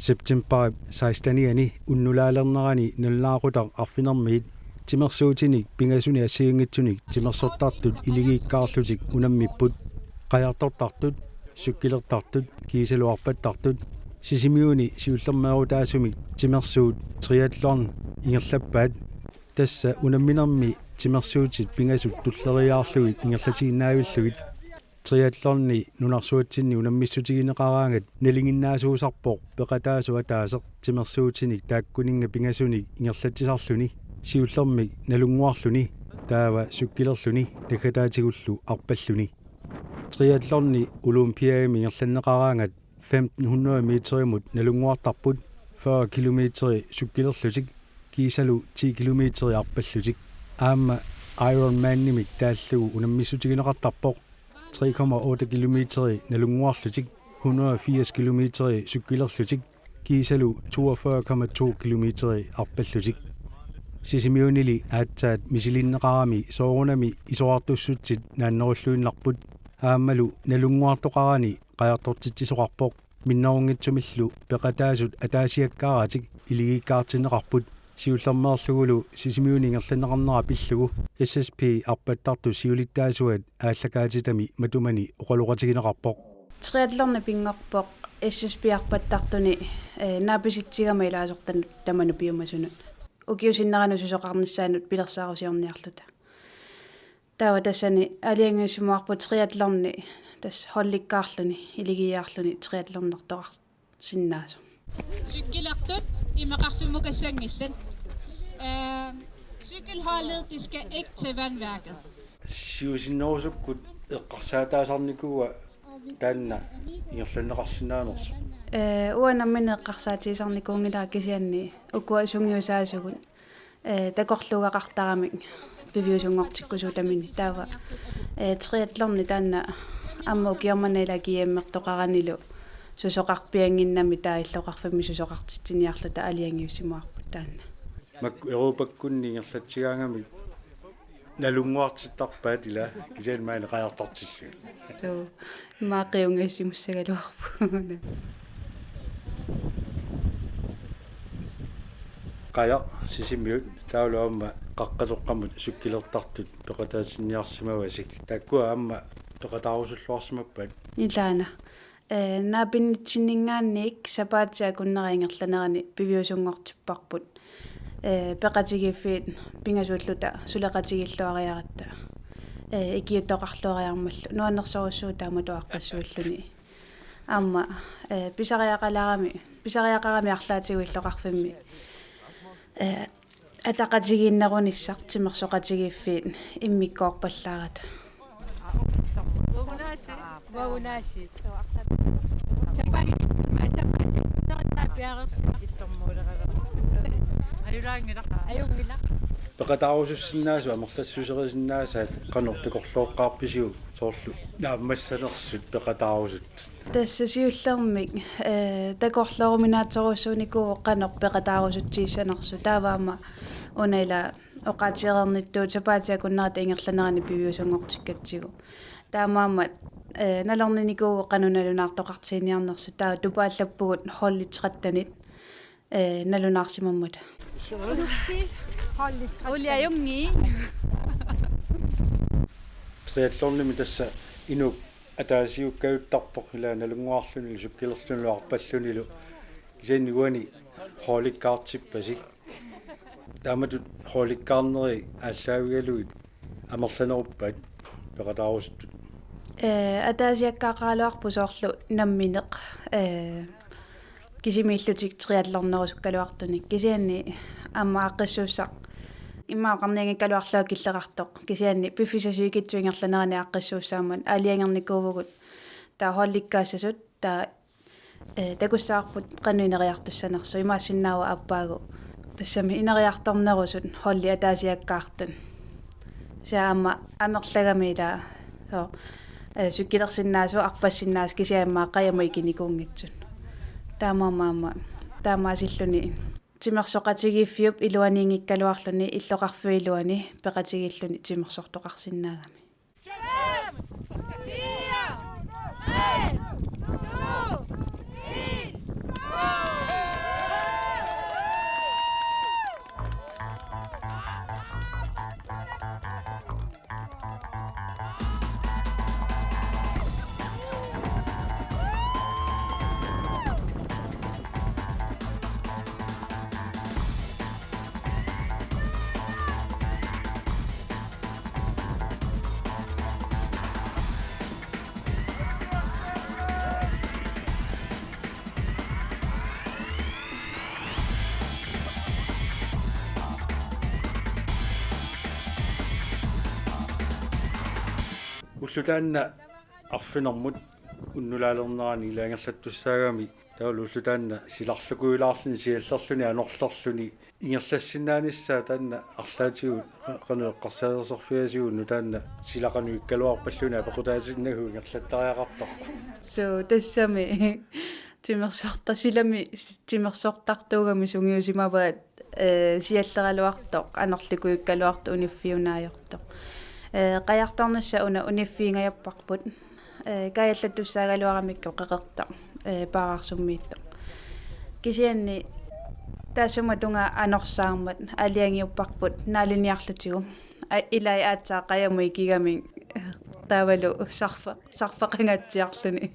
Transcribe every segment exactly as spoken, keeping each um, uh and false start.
Septembarip sekstenianni unnulaalernerani nalunaaqutaq arfinermiit timersuutinik pingasunik assigiinngitsunik timersortartut iligiikkaarlutik unammipput. Qajartortartut, cykelertartut, kiisalu arpattartut, Sisimiuni siullermeerutaasumik timersuut triathlon ingerlappaat. Tassa unamminermi timersuutit pingasut tulleriiaarlugit ingerlatiinnaavillugit. Triathloni nunarsuatsinni unammissutigineqaraangat nalinginnaasuusarpoq peqataasut ataaseq timersuutinik taakkuninnga pingasunik ingerlatsisarluni, siullermik nalunnguarluni, taava cykelerluni, naggataatigullu arpalluni. Triathloni Olympiademi ingerlanneqaraangat femten hundrede meterimut nalunnguartarput, fyrre kilometeri cykelerlutik, kiisalu ti kilometeri arpallutik. Aamma Ironmanimik taallugu unammissutigineqartarpoq, tre komma otte kilometeri nalunnguarlutik, hundrede og firs kilometeri cykelerlutik, kiisalu toogfyrre komma to kilometeri arpallutik. Sisimiunili aatsaat misilinneqarami soorunami isorartussutsit naannerulluinnarput, aammalu nalunnguartoqarani qajartortitsisoqarpoq. Minnerunngitsumillu peqataasut ataasiakkaaratik iligiikkaartinneqarput, siullermeerlugulu Sisimiuni ingerlanneqarnera pillugu S S P arpattartut siulittaasuat aallakaatitami matumani oqaloqatigineqarpoq. Triathloni pinngorpoq S S P arpattartuni, eh, naapisitsigama ilaasortanut tamanut piumasunut. Ukiup sinneranut susoqarnissaanut pilersaarusiorniarluta. Taava tassani aalajangiussimavarput triathloni, tassa holdikkaarluni, iligiiaarluni triathlonertoqarsinnaasoq. Cykelertut imaqarfimmukassanngillat. Ehm, cykelholdet, det skal ikke til vandværket. Siusinnerusukkut eqqarsaataasarnikuua taanna ingerlanneqarsinnaanersoq. Eh, uanga nammineq eqqarsaatigisarnikuunngilara, kisianni ukua sungiusaasugut, eh, takorluugaqartaramik piviusunngortikkusuutaminik, taava, eh, triathloni taanna aamma ukioq manna ila G M-ertoqaranilu susoqarpiannginnami, taava illoqarfimmi susoqartitsiniarluta aalajangiussimavarput taanna. Makku Europakkunni ingerlatsigaangamik nalunnguartittarpaat ila, kisianni maani qajartortillugit. Suu, immaqa qiunngasimussagaluarpugut. Qajaq Sisimiut taavalu aamma Qaqqatoqqamut cykelertartut peqataatinniarsimavasi. Taakkua aamma peqataarusulluarsimappat? Ilaana. Eh, naapinnitsinninngaanniit sapaatip akunnera ingerlanerani piviusunngortipparput. Eh, peqatigiiffiit pingasuulluta suleqatigiilluariaratta, eh, ikiuuttoqarluariarmallu nuannersorujussuuvoq taamatut aaqqissuulluni. Aamma, eh, pisariaqalaarami, pisariaqarami arlaatigut illoqarfimmi, eh, ataqatigiinnerunissaq timersoqatigiiffiit immikkoorpallaarata. Uagunaasiit. Uagunaasiit. Sapaat, sapaat, sapaat, ajulaanngilaq. Ajunngilaq. Peqataarusussinnaasut amerlassuserisinnaasaat qanoq takorlooqqaarpisiuk, soorlu naammassanersut peqataarusut? Tassa siullermik, eh, takorlooruminaatsorujussuunikuuvoq qanoq peqataarusutsigissanersut. Taava aamma una ila oqaatigereernittuut sapaatip akunnerata ingerlanerani piviusunngortikkatsigu. Taamaammat, eh, nalorninikuuvoq qanoq nalunaartoqartiginiarnersut. Taava tupaallappugut holdit trettenit, eh, nalunaarsimammata. Uliajungi. Triathlonimi tassa inuup ataasiukkajuttarpoq, ila nalunnguarlunilu, cykelerlunilu, arpallunilu. Kisianni uani holdikkaartippasi. Taamatut holdikkaarneri aallaavigalugit amerlaneruppat peqataarusuttut? Eh, ataasiakkaaqqaaraluarpoq soorlu nammineq, eh, kisimiillutik triathlonerusukkaluartunik. Kisianni aamma aaqqissuussaq, immaqa oqarnianngikkaluarlunga killeqartoq. Kisianni piffissaq sivikitsup ingerlanerani aaqqissuussaammat aalajangernikuuvugut taava holdikkaasasut, taava, eh, takussavarput qanoq ineriartussanersut, imaassinnaavoq aappaagu tassami ineriartornerusut holdit ataasiakkaartut. Kisianni aamma amerlagami ila, so, eh, cykelersinnaasut, arpassinnaasut, kisianni aamma qajamut ikinikuunngitsut. Taamaammat aamma taamaasilluni timersoqatigiiffiup iluaniinngikkaluarluni illoqarfiup iluani peqatigiilluni timersortoqarsinnaagami. Fem, fire, tre, to, en, gå! Ulloq taanna arfinermut unnulaalernerani ilaa ingerlattussaagami taavalu ulloq taanna silarlukulaarluni siallerluni anorlerluni ingerlassinnaanissaa taanna arlaatigut qa-, qanoq eqqarsaatersorfigaasiuk unnuk taanna sila qanoq ikkaluarpalluunniit apeqqutaasinnagu ingerlattariaqartarpoq. Suu, tassami timersorta-, silami timersortartuugami sungiusimavaat, ee, sialleraluartoq, anorlikujukkaluartoq, uniffiunaajortoq. Ee, qajartornissaq una uniffiingajapparput. Ee, kaajallattussaagaluaramikku qeqertaq, ee, paaraarsummiittoq. Kisianni taassuma tungaa anorsaarmat aalajangiupparput naaliniarlutigu. A-, ilai aatsaat qajamut ikigamik, ee, taavalu sarfa-, sarfaqangaatsiarluni.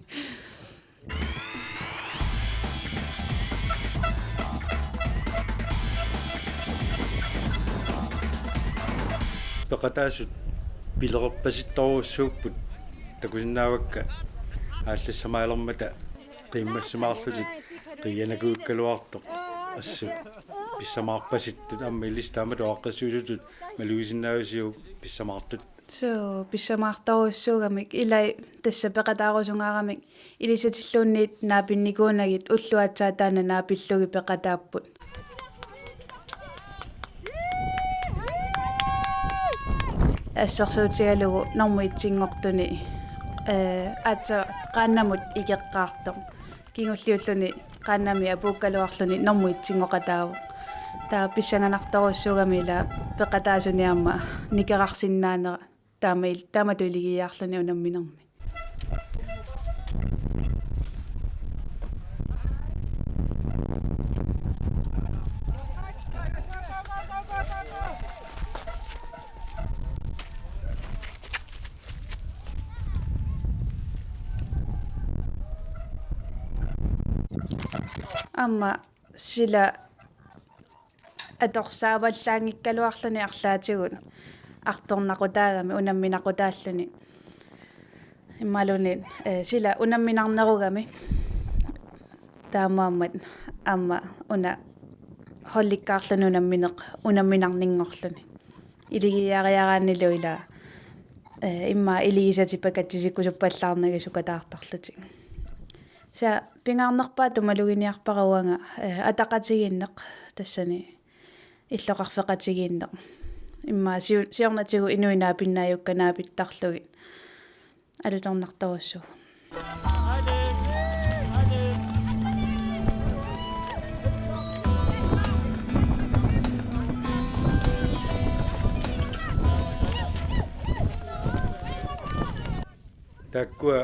Peqataasut pilerpasittorujussuupput, takusinnaavakka aallassamaalermata qiimmassimaarlutik qiianakujukkaluartoq assut pissamaarpasittut aamma ilissi taamatut aaqqissuisutut malugisinnaavisiuk pissamaartut? Suu, pissamaartorujussuugamik ilai tassa peqataarusungaaramik ilisatilluunniit naapinnikuunagit ulloq aatsaat taanna naapillugit peqataapput. Assersuutigalugu normu etsinngortuni, ee, aatsaat qaannamut ikeqqaartoq. Kingulliulluni qaannamit apuukkaluarluni normu etsinngoqataavoq. Taava pissanganartorujussuugami ilaa peqataasuni aamma nikerarsinnaanera. Taama il-, taamatut iligiiaarluni unamminermi. Aamma sila atorsaavallaanngikkaluarluni arlaatigut artornaqutaagami unamminaqutaalluni. Imaluunniit, ee, sila unamminarnerugami taamaammat aamma una holdikkaarluni unammineq-, unamminarninngorluni. Iligiiaariaraannilu ilaa, ee, immaqa iligisatik pakatsisikkusuppallaarnagit sukataartarlutik. Tassa pingaarnerpaatut maluginiarpara uanga, ee, ataqatigiinneq tassani illoqarfeqatigiinneq. Immaqa siu-, siornatigut inuit naapinnaajukka naapittarlugit alutornartorujussuuvoq. Taakkua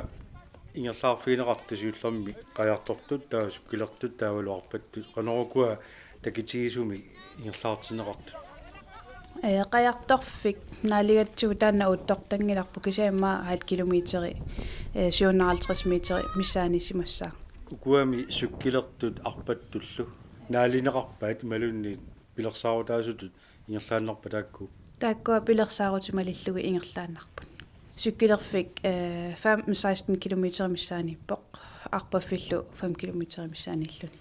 ingerlaarfigineqartut siullermik qajartortut, taava sukkilertut, taavalu arpattut. Qanoq ukua takitigisumik ingerlaartinneqartut? Ee, qajartorfik naaligatsigu taanna uuttortanngilarput, kisianni aamma halv kilometeri, ee, syv hundrede og halvtreds meteri missaaniissimassaaq. Ukuami sukkilertut arpattullu naalineqarpat imaluunniit pilersaarutaasutut ingerlaannarpat taakku? Taakkua pilersaarutsit malillugit ingerlaannarput. Sukkilerfik, ee, fem-, seksten kilometer missaaniippoq, arpaffillu fem kilometer missaaniilluni.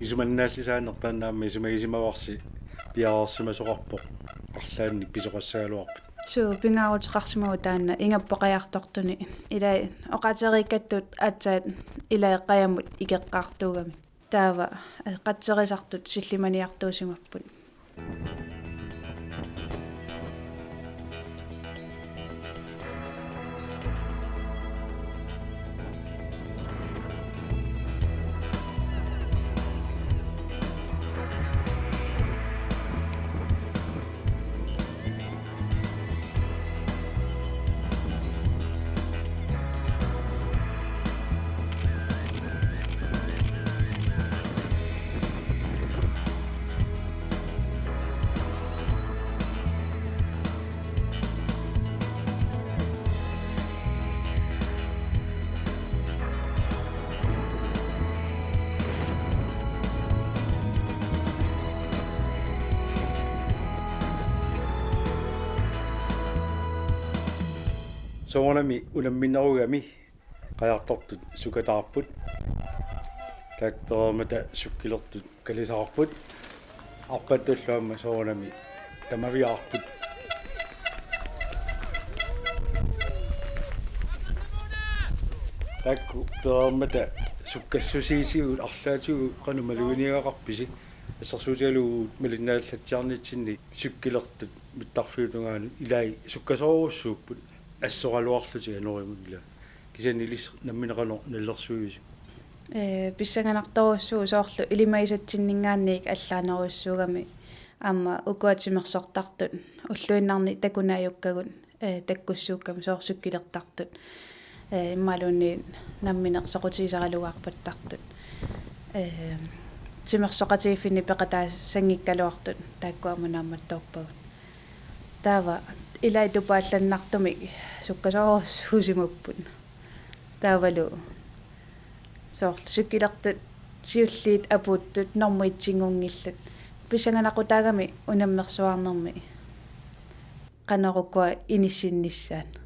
Isumannaallisaaneq taanna aamma isumagisimavarsi piareersimasoqarpoq, arlaannik pisoqassagaluarpat. Suu, pingaaruteqarsimavoq taanna ingammik qajartortuni. Ilai oqaatigeriikkattut aatsaat ilai qajamut ikeqqaartuugamik. Taava, ee, qatserisartut sillimaniartuusimapput. Soorunami unamminerugami qajartortut sukataarput. Taakku pereermata cykelertut kalisaqarput. Arpattallu aamma soorunami tamaviaarput. Taakku pereermata sukkassusiisigut arlaatigut qanoq maluginiagaqarpisi? Assersuutigalugu malinnaallatsiarnitsinni cykelertut mittarfiup tungaanut ilai sukkasoorujussuupput assoraluarlutik anorimut ila. Kisianni ilissi nammineq qanoq nalilersuivisi? Ee, pissanganartorujussuuvoq soorlu ilimagisatsinninngaanniit allaanerujussuugami aamma ukua timersortartut ulluinnarni takuneq ajukkagut, ee, takkussuukkami soorlu cykelertartut. Ee, imaluunniit nammineq soqutigisaralugu arpattartut. Ee, timersoqatigiiffinni peqataasanngikkaluartut taakkua aamma naammattoorpagut. Taava ilai tupaallannartumik sukkasoorujussuusimapput. Taavalu soorlu cykelertut siulliit apuuttut normu et-inngunngillat. Pissanganaqutaagami unammersuarnermi qanoq ukua inissinnissaat.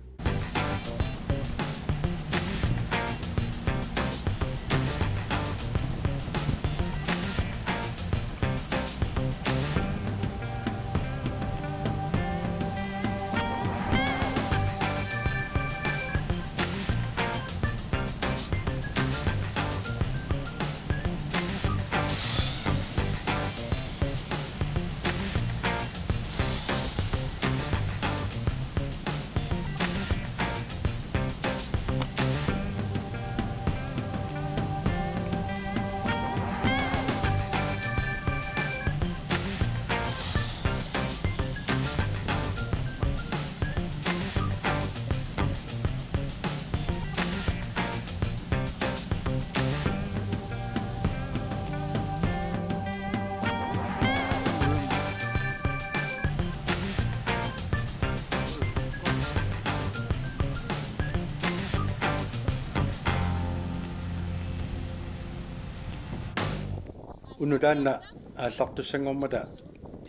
Una taanna aallartussanngormata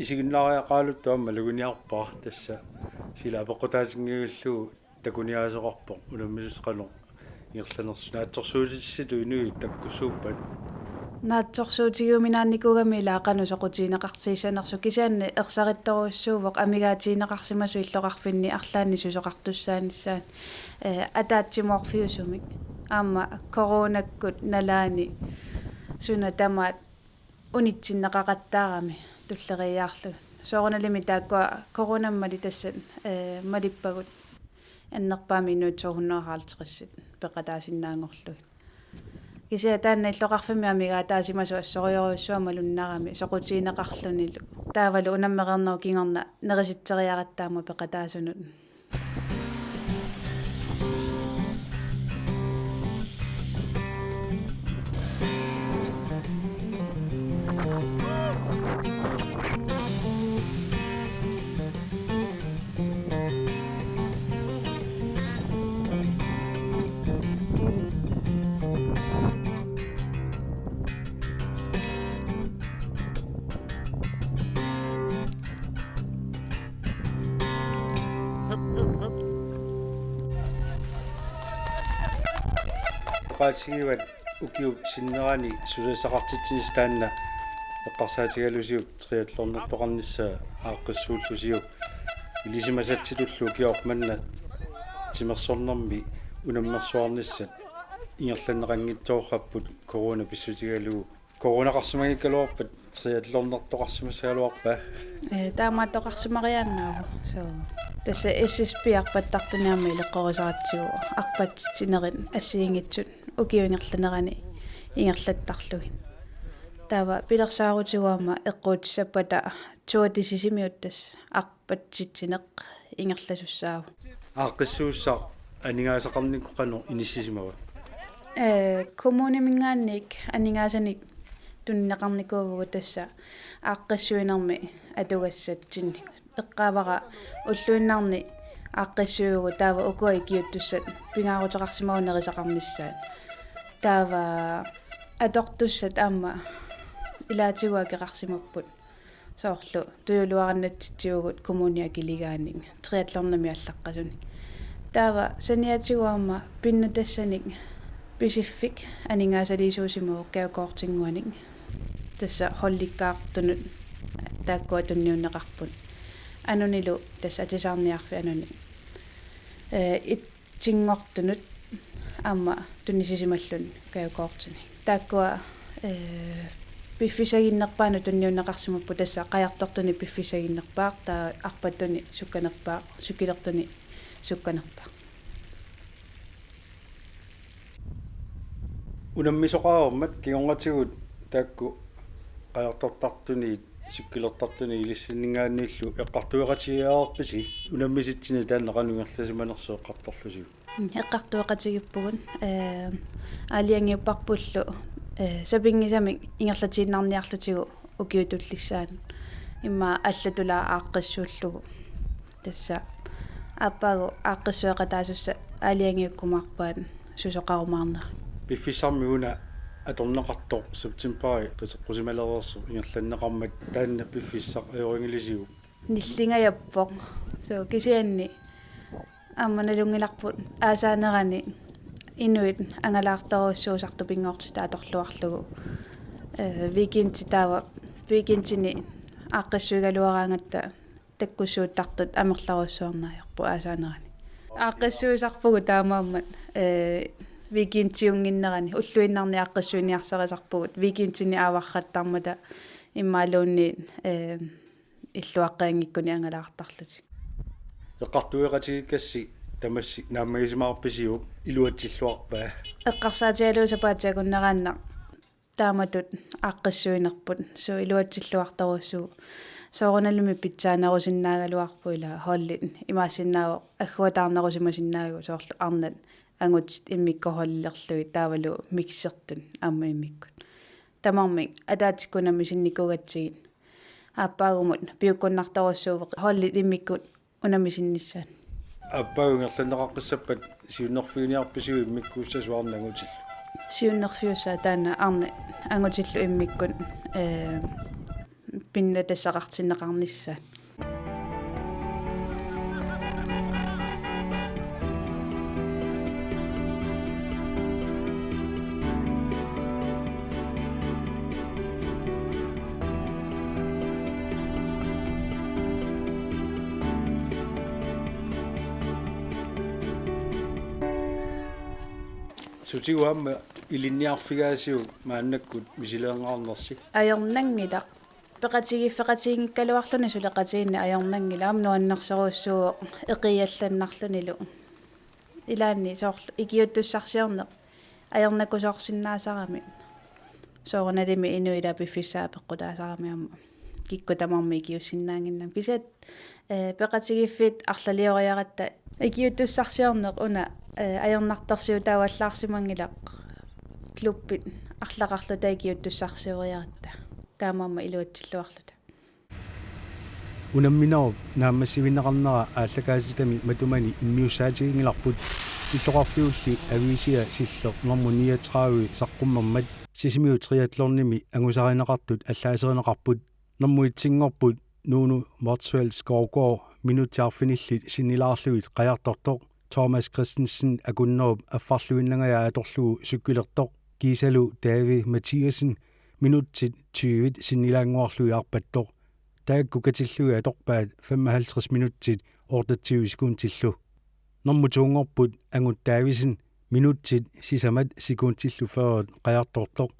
isiginnaariaqaraluttoq aamma maluginiarpara, tassa sila apeqqutaatinngivillugu takuniaasoqarpoq unammisussaq qanoq ingerlanersoq. Naatsorsuutissatut inuit takkussuuppat? Naatsorsuutigiuminaannikuugami ilaa qanoq soqutigineqartigissanersoq, kisianni ersarittorujussuuvoq amigaatigineqarsimasoq illoqarfinni arlaanni susoqartussaanissaat, ee, ataatsimoorfiusumik. Aamma coronakkut nalaani suna tamaat unitsinneqaqattaarami tulleriiaarlugu. Soorunalimi taakkua coronamik malitassat, ee, malippagut annerpaamik inuit to hundrede og halvtreds peqataasinnaanngorlugit. Kisianni taanna illoqarfimmi amigaataasimasoq assorujorujussuaq malunnarami soqutigineqarlunilu. Taavalu unammereernerup kingorna nerisitseriaratta aamma peqataasunut. Oqaatigivat ukiup sinnerani susassaqartitsinissaq taanna eqqarsaatigalusiuk triathlonertoqarnissaa aaqqissuullusiuk, ilisimasatsitullu ukioq manna timersornermi unammersuarnissat ingerlanneqanngitsoorpaat corona pissutigalugu. Coronaqarsimanngikkaluarpat triathlonertoqarsimassagaluarpa? Ee, taamaattoqarsimariaannaavoq. So, tassa S S P arpattartuni aamma ileqqorisaratsigu arpatsitsinerit assigiinngitsut ukiup ingerlanerani ingerlattarlugit. Taava pilersaarutigut aamma eqquutissappata Tour de Sisimiut tassa arpatsitsineq ingerlasussaavoq. Aaqqissuussaq aningaasaqarnikkut qanoq inissisimava? Ee, kommuniminngaanniit aningaasanik tunineqarnikuuvugut, tassa aaqqissuinermi atugassatsinnik. Eqqaavara ulluinnarni aaqqissuivugut, taava ukua ikiuuttussat pingaaruteqarsimavoq nerisaqarnissaat. Taava atortussat aamma ilaatigut akeqarsimapput. Soorlu tujuluarannatsitsivugut kommunip akiligaanik triathlonimik allaqqasunik. Taava saniatigut aamma pinnattassani Pisiffik aningaasaliisuusimavoq gavekortinnguanik. Tassa holdikkaartunut taakkua tunniunneqarput. Anunilu tassa atisaarniarfik Anuni. Ee, itsinngortunut aamma tunisisimalluni gavekortinik. Taakkua, ee, piffissaginnerpaanut tunniunneqarsimapput, tassa qajartortuni piffissaginnerpaaq, taava arpattuni sukkanerpaaq, cykelertuni sukkanerpaaq. Unammisoqarmat kingornatigut taakku qajartortartuniit cykelertartuniit ilissinninngaanniillu eqqartueqatigiiaarpisi unammisitsineq taanna qanoq ingerlasimanersoq eqqartorlusiuk? Mm, eqqartueqatigiippugut, ee, aalajangiupparpullu, ee, sapinngisamik ingerlatiinnarniarlutigu ukiut tullissaat. Immaqa allatulaa aaqqissuullugu. Tassa aappaagu aaqqissueqataasussat aalajangiukkumaarpaat susoqarumaarnera. Piffissarmi una atorneqartoq septembari qiteqqusimalereersoq ingerlanneqarmat taanna piffissaq ajorinngilisiuk? Nillingajappoq. Suu, kisianni aamma nalunngilarput aasaanerani inuit angalaartorujussuusartut pinngortitaq atorluarlugu. Ee, weekendi taava, weekendini aaqqissuigaluaraangatta takkussuuttartut amerlarujussuarneq ajorput aasaanerani. Aaqqissuisarpugut taamaammat, ee, weekendiunnginnerani ulluinnarni aaqqissuiniarsarisarpugut, weekendini aavarrattarmata imaluunniit, ee, illuaqqanngikkunik angalaartarlutik. Eqqartueqatigiikkassi tamassi naammagisimaarpisiuk, iluatsilluarpaa? Eqqarsaatigalugu sapaatip akunneraannaq taamatut aaqqissuinerput, suu, iluatsilluartorujussuuvoq. Soorunalimi pitsaanerusinnaagaluarpoq, ila holdit imaassinnaavoq agguataarnerusimasinnaagigut, soorlu arnat angutit immikkut holdilerlugit taavalu mixertut aamma immikkut. Tamarmik ataatsikkut unammisinnikuugatsigit. Aappaagumut piukkunnartorujussuuvoq holdit immikkut unammisinnissaat. Aappaagu ingerlanneqaqqissappat siunnerfiginiarpisiuk immikkuussasuarnangutillu? Siunnerfiussaat taanna arnat angutillu immikkut, ee, pinnattassaqartinneqarnissaat. Sutigut aamma ilinniarfigaasiuk maannakkut misileerneqarnersi? Ajornanngilaq. Peqatigiiffeqatiginngikkaluarluni suleqatigiinneq ajornanngilaq, aamma nuannersorujussuuvoq eqiallannarlunilu. Ilaanni soorlu ikiuuttussarsiorneq ajornakusoorsinnaasarami. Soorunalimi inuit ila piffissaa peqqutaasarami aamma kikkut tamarmik ikiuussinnaannginnami. Kisianni, ee, peqatigiiffiit arlalioriaratta ikiuuttussarsiorneq una, ee, ajornartorsiutaavallaarsimanngilaq, klubbit arlaqarluta ikiuuttussarsioriaratta. Taamaammat iluatsilluarluta. Unamminerup naammassivinneqarnera aallakaatitami matumani immiussaatiginngilarput. Illoqarfiulli aviisia Silleq normu niogtredive saqqummermat Sisimiut Triathlonimi angusarineqartut allaaserineqarput. Normu etsinngorput Nuunu Motzfeldt Skovgaard minutsit arfinillit sinnilaarlugit qajartortoq. Thomas Christensen akunnerup affarluinnangajaa atorlugu cykelertoq. Kiisalu David Mathiassen minutsit tyvit sinnilaannguarlugit arpattoq. Taakku katillugit atorpaat femoghalvtreds minutsit otteogtyve sekundillu. Normu toonngorput Angut Davidsen minutsit sisamat sekundillu fyrre qajartortoq.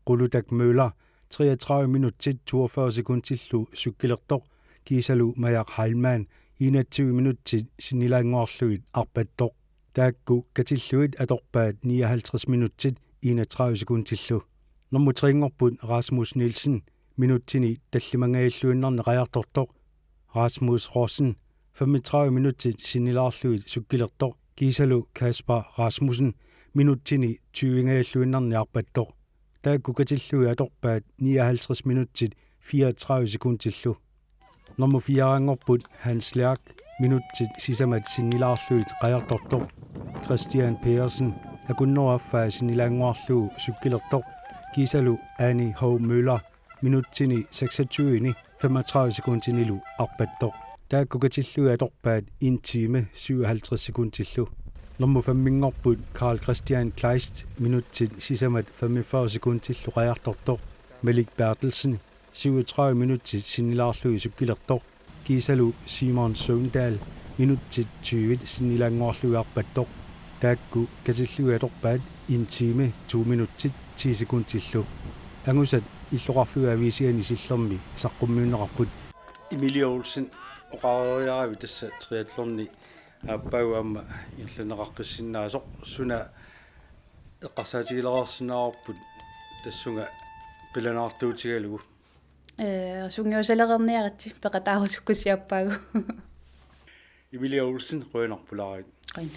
Qulutak Møller treogtredive minutsit toogfyrre sekundillu cykelertoq. Kiisalu Majak Heilmann enogtyve minutsit sinnilaannguarlugit arpattoq. Taakku katillugit atorpaat nioghalvtreds minutsit enogtredive sekundillu. Normu trinngorput Rasmus Nielsen minutsini tallimangajalluinnarni qajartortoq. Rasmus Rossen femogtredive minutsit sinnilaarlugit cykelertoq. Kiisalu Kasper Rasmussen minutsini tyvengajalluinnarni arpattoq. Taakku katillugit atorpaat nioghalvtreds minutsit fireogtredive sekundillu. Normu fireanngorput Hans Lerch minutsit sisamat sinnilaarlugit qajartortoq. Christian Pedersen akunnerup affaa sinnilaannguarlugu cykelertoq. Kiisalu Annie Hou Møller minutsini seksogtyveni femogtredive sekundinilu arpattoq. Taakku katillugit atorpaat en time syvoghalvtreds sekundillu. Nummer femminngorput Carl Christian Kleist, minutsit sisamat femogfyrre sekundillu qajartortoq. Malik Berthelsen, syvogtredive minutsit sinnilaarlugit cykelertoq. Kiisalu Simon Søvndal, minutsit tyve sinnilaannguarlugit arpattoq. Taakku katillugit atorpaat en time to minutsit ti sekundillu. Angusat illoqarfiup aviisiani Sillermi saqqummiunneqarput. Emilie Olsen oqareeriaravit tassa triathloni aappaagu aamma ingerlanneqaqqissinnaasoq, suna eqqarsaatigileriarsinnaavarput tassunga qilanaartuutigalugu? Ee, sungiusalereerniaritsi peqataarusukkussi aappaagu. Emilie Olsen, qujanarput ilaarit. Qujan.